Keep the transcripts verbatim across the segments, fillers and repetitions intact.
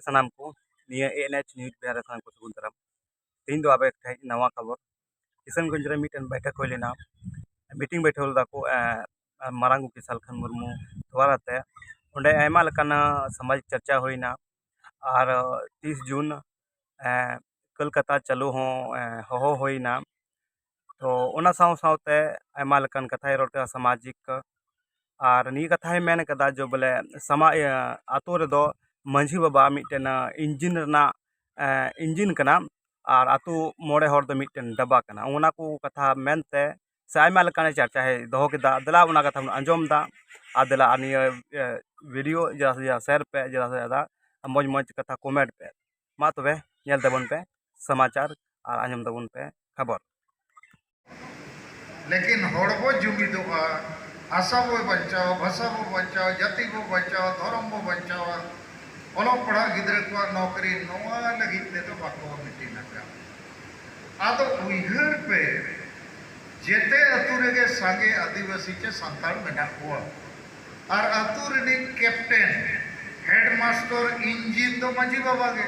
ᱥᱟᱱᱟᱢ ᱠᱚ ᱱᱤᱭᱟᱹ ANH news ᱵᱮᱲᱟ ᱨᱮ ᱥᱟᱱᱟᱢ ᱠᱚ ᱥᱟᱹᱜᱩᱱ ᱫᱟᱨᱟᱢ᱾ ᱛᱮᱦᱮᱧ ᱫᱚ ᱟᱯᱮ ᱴᱷᱮᱱ ᱱᱟᱣᱟ ᱠᱷᱚᱵᱚᱨ᱾ ᱠᱤᱥᱟᱱᱜᱚᱸᱡᱽ ᱨᱮ ᱢᱤᱫᱴᱮᱱ ᱵᱟᱭᱴᱷᱚᱠ ᱦᱩᱭ ᱞᱮᱱᱟ, meeting ᱵᱟᱭᱴᱷᱚᱠ ᱞᱮᱫᱟ ᱠᱚ, ᱮ, ᱢᱟᱨᱟᱝ ᱜᱚᱢᱠᱮ ᱥᱟᱞᱠᱷᱟᱱ ᱢᱩᱨᱢᱩ ᱫᱚᱣᱟᱨᱟ ᱛᱮ᱾ ᱚᱸᱰᱮ ᱟᱭᱢᱟ ᱞᱮᱠᱟᱱᱟᱜ ᱥᱟᱢᱟᱡᱤᱠ ᱪᱟᱨᱪᱟ ᱦᱩᱭᱱᱟ᱾ ᱟᱨ ᱛᱤᱥ ᱡᱩᱱ, ᱮ, ᱠᱳᱞᱠᱟᱛᱟ ᱪᱟᱹᱞᱩ ᱦᱚᱸ, ᱮ, ᱦᱚᱦᱚ ᱦᱩᱭᱱᱟ᱾ ᱛᱚ ᱚᱱᱟ ᱥᱟᱶ ᱥᱟᱶᱛᱮ ᱟᱭᱢᱟ ᱞᱮᱠᱟᱱ ᱠᱟᱛᱷᱟᱭ ᱨᱚᱲ ᱠᱮᱫᱟ ᱥᱟᱢᱟᱡᱤᱠ᱾ ᱟᱨ ᱱᱤᱭᱟᱹ ᱠᱟᱛᱷᱟᱭ ᱢᱮᱱ ᱠᱟᱫᱟ ᱡᱮ ᱵᱚᱞᱮ ᱥᱟᱢᱟ-, ᱤᱭᱟᱹ, ᱟᱛᱳ ᱨᱮᱫᱚ ᱢᱟᱹᱡᱷᱤ ᱵᱟᱵᱟ ᱢᱤᱫᱴᱮᱱ, ᱟ, engine ᱨᱮᱱᱟᱜ, ᱮ, engine ᱠᱟᱱᱟ, ᱟᱨ ᱟᱛᱳ ᱢᱚᱬᱮ ᱦᱚᱲ ᱫᱚ ᱢᱤᱫᱴᱮᱱ ᱰᱟᱵᱟ ᱠᱟᱱᱟ᱾ ᱚᱱᱟ ᱠᱚ ᱠᱟᱛᱷᱟ ᱢᱮᱱᱛᱮ ᱥᱮ ᱟᱭᱢᱟ ᱞᱮᱠᱟᱱ ᱪᱟᱨᱪᱟᱭ ᱫᱚᱦᱚ ᱠᱮᱫᱟ᱾ ᱫᱮᱞᱟ ᱚᱱᱟ ᱠᱟᱛᱷᱟ ᱵᱚᱱ ᱟᱸᱡᱚᱢ ᱮᱫᱟ᱾ ᱟᱨ ᱫᱮᱞᱟ ᱟᱨ ᱱᱤᱭᱟᱹ, ᱮ, video ᱡᱟ, ᱡᱟ share ᱯᱮ, ᱡᱟ, ᱡᱟ, ᱡᱟ ᱢᱚᱡᱽ ᱢᱚᱡᱽ ᱠᱟᱛᱷᱟ comment ᱯᱮ᱾ ᱢᱟ ᱛᱚᱵᱮ ᱧᱮᱞ ᱛᱟᱵᱚᱱ ᱯᱮ ᱥᱚᱢᱟᱪᱟᱨ ᱟᱨ ᱟᱸᱡᱚᱢ ᱛᱟᱵᱚᱱ ᱯᱮ ᱠᱷᱚᱵᱚᱨ᱾ ᱞᱮᱠᱤᱱ ᱦᱚᱲ ᱵᱚ ᱡᱩᱢᱤᱫᱚᱜᱼᱟ, ᱵᱷᱟᱥᱟ ᱵᱚ ᱵᱟᱧᱪᱟᱣᱟ, ᱵᱷᱟᱥᱟ ᱵᱚ ᱵᱟᱧᱪᱟᱣᱟ, ᱡᱟᱹᱛᱤ ᱵᱚ ᱵᱟᱧᱪᱟᱣᱟ, ᱫᱷᱚᱨᱚᱢ ᱵᱚ ᱵᱟᱧᱪᱟᱣᱟ, ᱚᱞᱚᱜ ᱯᱟᱲᱦᱟᱜ ᱜᱤᱫᱽᱨᱟᱹ ᱠᱚᱣᱟᱜ ᱱᱚᱠᱨᱤ, ᱱᱚᱣᱟ ᱞᱟᱹᱜᱤᱫ ᱛᱮᱫᱚ ᱵᱟᱠᱚ meeting ᱟᱠᱟᱫ᱾ ᱟᱫᱚ ᱩᱭᱦᱟᱹᱨ ᱯᱮ, ᱡᱮᱛᱮ ᱟᱹᱛᱩ ᱨᱮᱜᱮ ᱥᱟᱸᱜᱮ ᱟᱹᱫᱤᱵᱟᱹᱥᱤ ᱪᱮ ᱥᱟᱱᱛᱟᱲ ᱢᱮᱱᱟᱜ ᱠᱚᱣᱟ᱾ ᱟᱨ ᱟᱹᱛᱩ ᱨᱤᱱᱤᱡ captain, headmaster, engine ᱫᱚ ᱢᱟᱹᱡᱷᱤ ᱵᱟᱵᱟ ᱜᱮ᱾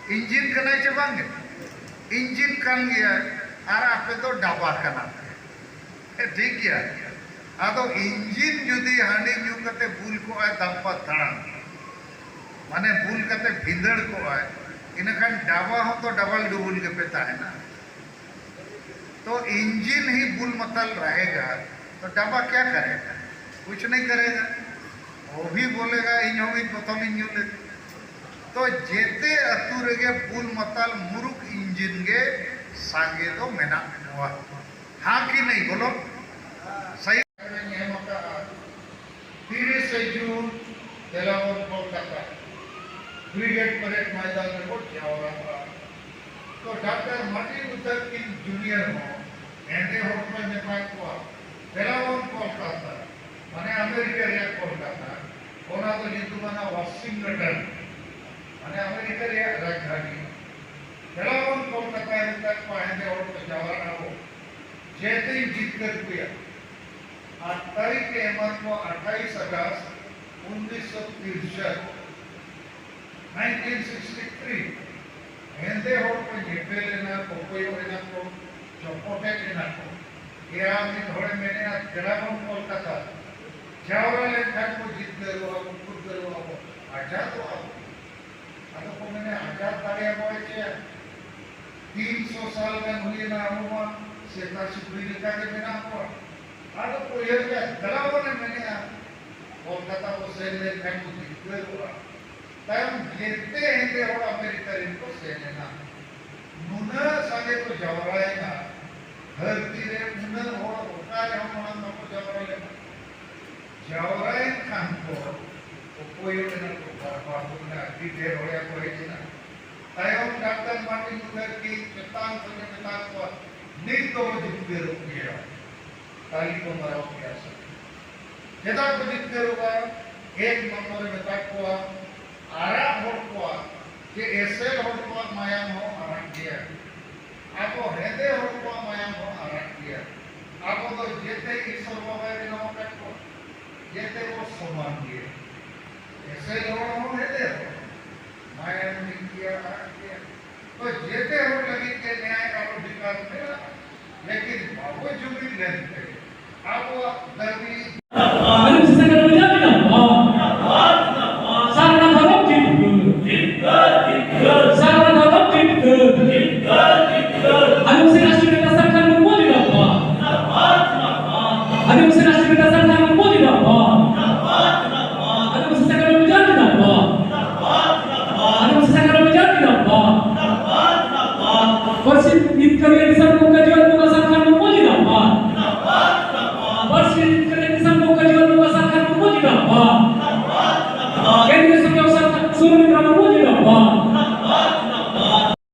Engine ᱠᱟᱱᱟᱭ ᱪᱮ ᱵᱟᱝ ᱜᱮ? Engine ᱠᱟᱱ ᱜᱮᱭᱟᱭ᱾ ᱟᱨ ᱟᱯᱮ ᱫᱚ ᱰᱟᱵᱟ ᱠᱟᱱᱟ ᱯᱮ᱾ ᱦᱮᱸ, ᱴᱷᱤᱠ ᱜᱮᱭᱟ᱾ ᱟᱫᱚ engine ᱡᱩᱫᱤ ᱦᱟᱺᱰᱤ ᱧᱩ ᱠᱟᱛᱮ ᱵᱩᱞ ᱠᱚᱜᱼᱟᱭ, ᱫᱟᱢᱯᱟ ᱫᱟᱬᱟᱱ, ᱢᱟᱱᱮ ᱵᱩᱞ ᱠᱟᱛᱮ ᱵᱷᱤᱸᱫᱟᱹᱲ ᱠᱚᱜᱼᱟᱭ, ᱤᱱᱟᱹᱠᱷᱟᱱ ᱰᱟᱵᱟ ᱦᱚᱸᱛᱚ double double ᱜᱮᱯᱮ ᱛᱟᱦᱮᱱᱟ᱾ तो इंजन ही बुल मतल रहेगा, तो डब्बा क्या करेगा? कुछ नहीं करेगा। वो भी बोलेगा, "ᱤᱧ ᱦᱚᱸ ᱢᱤᱫ ᱵᱳᱛᱚᱞ ᱤᱧ ᱧᱩ ᱞᱮᱜᱮ।" तो ᱡᱮᱛᱮ ᱟᱹᱛᱩ ᱨᱮᱜᱮ ᱵᱩᱞ ᱢᱟᱛᱟᱞ ᱢᱩᱨᱩᱠ engine ᱜᱮ ᱥᱟᱸᱜᱮ ᱫᱚ ᱢᱮᱱᱟᱜ ᱠᱚᱣᱟ᱾ ᱦᱟᱸ ᱠᱤ ᱱᱟᱹᱭ, ᱵᱚᱞᱚ? ᱥᱟᱹᱦᱤ ᱨᱮᱧ ᱮᱢ ᱟᱠᱟᱫᱼᱟ᱾ ᱛᱤᱨᱤᱥᱮ ᱡᱩᱱ ᱫᱮᱞᱟᱵᱚᱱ ᱠᱳᱞᱠᱟᱛᱟ ᱵᱨᱤᱜᱮᱰ ᱯᱟᱨᱮᱰ ᱢᱚᱭᱫᱟᱱ ᱨᱮᱵᱚ ᱡᱟᱣᱨᱟᱜᱼᱟ᱾ ᱛᱚ ᱰᱟᱠᱛᱟᱨ ᱢᱟᱨᱴᱤᱱ ᱞᱩᱛᱷᱟᱨ ᱠᱤᱝ ᱡᱩᱱᱤᱭᱟᱨ ᱦᱚᱸ ᱦᱮᱸᱫᱮ ᱦᱚᱲ ᱠᱚᱭ ᱢᱮᱛᱟ ᱠᱚᱣᱟ, "ᱫᱮᱞᱟᱵᱚᱱ ᱠᱳᱞᱠᱟᱛᱟ", ᱢᱟᱱᱮ ᱟᱢᱮᱨᱤᱠᱟ ᱨᱮᱭᱟᱜ ᱠᱳᱞᱠᱟᱛᱟ, ᱚᱱᱟ ᱫᱚ ᱧᱩᱛᱩᱢᱟᱱᱟ ᱣᱟᱥᱤᱝᱴᱚᱱ, ᱢᱟᱱᱮ ᱟᱢᱮᱨᱤᱠᱟ ᱨᱮᱭᱟᱜ ᱨᱟᱡᱽᱫᱷᱟᱱᱤ᱾ ᱫᱮᱞᱟᱵᱚᱱ ᱠᱳᱞᱠᱟᱛᱟᱭ ᱢᱮᱛᱟ ᱠᱚᱣᱟ ᱦᱮᱸᱫᱮ ᱦᱚᱲ ᱠᱚ ᱡᱟᱣᱨᱟᱜ ᱟᱵᱚ, ᱡᱮᱛᱮᱧ ᱡᱤᱛᱠᱟᱹᱨ ᱠᱚᱭᱟ᱾ ᱟᱨ ᱛᱟᱹᱨᱤᱠᱷ ᱮ ᱮᱢᱟ ᱠᱚᱣᱟ ᱟᱴᱷᱟᱭᱤᱥ ᱟᱜᱚᱥᱴ ᱩᱱᱤᱥᱥᱚ ᱛᱤᱨᱥᱚᱴ᱾ ᱱᱟᱭᱤᱱᱴᱤᱱ ᱥᱤᱠᱥᱴᱤ ᱛᱷᱨᱤ ᱦᱮᱸᱫᱮ ᱦᱚᱲ ᱠᱚ ᱧᱮᱯᱮᱞ ᱮᱱᱟ, ᱠᱚᱠᱚᱭᱚᱜ ᱮᱱᱟ ᱠᱚ, ᱪᱚᱯᱚᱴᱮᱫ ᱮᱱᱟ ᱠᱚ᱾ ᱮᱭᱟ ᱢᱤᱫ ᱦᱚᱲᱮ ᱢᱮᱱᱮᱜᱼᱟ, "ᱫᱮᱞᱟ ᱵᱚᱱ ᱠᱳᱞᱠᱟᱛᱟ, ᱡᱟᱣᱨᱟ ᱞᱮᱱᱠᱷᱟᱱ ᱠᱚ ᱡᱤᱛᱠᱟᱹᱨᱚᱜᱼᱟ ᱵᱚ, ᱯᱷᱩᱨᱜᱟᱹᱞᱚᱜᱼᱟ ᱵᱚ, ᱟᱡᱟᱫᱚᱜᱼᱟ ᱵᱚ᱾" ᱟᱫᱚ ᱠᱚ ᱢᱮᱱᱟ, "ᱟᱡᱟᱫ ᱫᱟᱲᱮᱭᱟᱵᱚ ᱪᱮ? ᱛᱤᱱ ᱥᱚ ᱥᱟᱞ ᱜᱟᱱ ᱦᱩᱭᱮᱱᱟ ᱟᱵᱚ ᱢᱟ ᱥᱮᱛᱟ ᱥᱩᱠᱨᱤ ᱞᱮᱠᱟ ᱜᱮ ᱢᱮᱱᱟᱜ ᱠᱚᱣᱟ᱾" ᱟᱫᱚ ᱠᱚ ᱩᱭᱦᱟᱹᱨ ᱠᱮᱫᱟ, ᱫᱮᱞᱟ ᱵᱚᱱ ᱢᱮᱱᱮᱜᱼᱟ, ᱠᱳᱞᱠᱟᱛᱟ ᱵᱚ ᱥᱮᱱ ᱞᱮᱱᱠᱷᱟᱱ ᱵᱚ ᱡᱤᱛᱠᱟᱹᱨᱚᱜᱼᱟ᱾ ᱛᱟᱭᱚᱢ ᱡᱮᱛᱮ ᱦᱮᱸᱫᱮ ᱦᱚᱲ ᱟᱢᱮᱨᱤᱠᱟ ᱨᱮᱱ ᱠᱚ ᱥᱮᱱ ᱮᱱᱟ᱾ ᱱᱩᱱᱟᱹᱜ ᱥᱟᱸᱜᱮ ᱠᱚ ᱡᱟᱣᱨᱟᱭᱮᱱᱟ, ᱫᱷᱟᱹᱨᱛᱤ ᱨᱮ ᱩᱱᱟᱹᱜ ᱦᱚᱲ ᱚᱠᱟ ᱨᱮᱦᱚᱸ ᱢᱟᱲᱟᱝ ᱵᱟᱠᱚ ᱡᱟᱣᱨᱟ ᱞᱮᱱᱟ᱾ ᱡᱟᱣᱨᱟᱭᱮᱱ ᱠᱷᱟᱱ ᱠᱚ, ᱚᱠᱚᱭᱚᱜ ᱮᱱᱟ ᱠᱚ, ᱵᱟᱨ ᱵᱟᱨ ᱠᱚ ᱢᱮᱱᱟ, "ᱟᱹᱰᱤ ᱰᱷᱮᱨ ᱦᱚᱲ ᱭᱟ ᱠᱚ ᱦᱮᱡ ᱮᱱᱟ᱾" ᱛᱟᱭᱚᱢ ᱰᱟᱠᱛᱟᱨ ᱢᱟᱨᱴᱤᱱ ᱞᱩᱛᱷᱟᱨ ᱠᱤᱝ ᱪᱮᱛᱟᱱ ᱠᱷᱚᱱ ᱮ ᱢᱮᱛᱟ ᱠᱚᱣᱟ, "ᱱᱤᱛ ᱫᱚ ᱡᱤᱛᱠᱟᱹᱨᱚᱜ ᱜᱮᱭᱟ᱾" ᱛᱟᱹᱞᱤ ᱠᱚ ᱢᱟᱨᱟᱣ ᱠᱮᱭᱟ ᱥᱮ᱾ ᱪᱮᱫᱟᱜ ᱠᱚ ᱡᱤᱛᱠᱟᱹᱨᱚᱜᱼᱟ? ᱮᱠ ᱱᱚᱢᱵᱚᱨ ᱮ ᱢᱮᱛᱟ ᱠᱚᱣᱟ, ᱟᱨᱟᱜ ᱦᱚᱲ ᱠᱚᱣᱟᱜ ᱡᱮ ᱮᱥᱮᱞ ᱦᱚᱲ ᱠᱚᱣᱟᱜ ᱢᱟᱭᱟᱢ ᱦᱚᱸ ᱟᱨᱟᱜ ᱜᱮᱭᱟ, ᱟᱵᱚ ᱦᱮᱸᱫᱮ ᱦᱚᱲ ᱠᱚᱣᱟᱜ ᱢᱟᱭᱟᱢ ᱦᱚᱸ ᱟᱨᱟᱜ ᱜᱮᱭᱟ᱾ ᱟᱵᱚ ᱫᱚ ᱡᱮᱛᱮ ᱤᱥᱚᱨ ᱵᱟᱵᱟᱭ ᱵᱮᱱᱟᱣ ᱟᱠᱟᱫ ᱠᱚᱣᱟ, ᱡᱮᱛᱮ ᱵᱚ ᱥᱚᱢᱟᱱ ᱜᱮᱭᱟ᱾ ᱮᱥᱮᱞ ᱦᱚᱲ ᱦᱚᱸ ᱦᱮᱸᱫᱮ ᱦᱚᱲ ᱦᱚᱸ, ᱢᱟᱭᱟᱢ ᱢᱤᱫ ᱜᱮᱭᱟ, ᱟᱨᱟᱜ ᱜᱮᱭᱟ᱾ ᱛᱚ ᱡᱮᱛᱮ ᱦᱚᱲ ᱞᱟᱹᱜᱤᱫ ᱛᱮ ᱱᱮᱭᱟᱭ ᱟᱨ ᱚᱫᱷᱤᱠᱟᱨ ᱢᱮᱱᱟᱜᱼᱟ, ᱞᱮᱠᱤᱱ ᱵᱟᱵᱚ ᱡᱩᱢᱤᱫ ᱞᱮᱱᱛᱮ ᱟᱵᱚᱣᱟᱜ ᱫᱟᱹᱵᱤ ᱟᱹᱫᱤᱵᱟᱹᱥᱤ ᱥᱮᱸᱜᱮᱞ ᱵᱩᱡᱷᱟᱹᱣ ᱠᱮᱫᱟ ᱵᱚᱱ᱾ ᱥᱟᱨᱱᱟ ᱫᱷᱚᱨᱚᱢ ᱡᱤᱛᱠᱟᱹᱨ᱾ ᱥᱟᱨᱱᱟ ᱫᱷᱚᱨᱚᱢ ᱡᱤᱛᱠᱟᱹᱨ᱾ ᱟᱹᱫᱤᱵᱟᱹᱥᱤ ᱨᱟᱥᱴᱨᱤᱭᱚ ᱱᱮᱛᱟ ᱥᱟᱨ ᱠᱷᱟᱱ ᱢᱩᱨᱢᱩ ᱡᱤᱱᱫᱟᱵᱟᱫ᱾ ᱟᱹᱫᱤᱵᱟᱹᱥᱤ ᱨᱟᱥᱴᱨᱤᱭᱚ ᱱᱮᱛᱟ ᱥᱟᱨ ᱠᱷᱟᱱ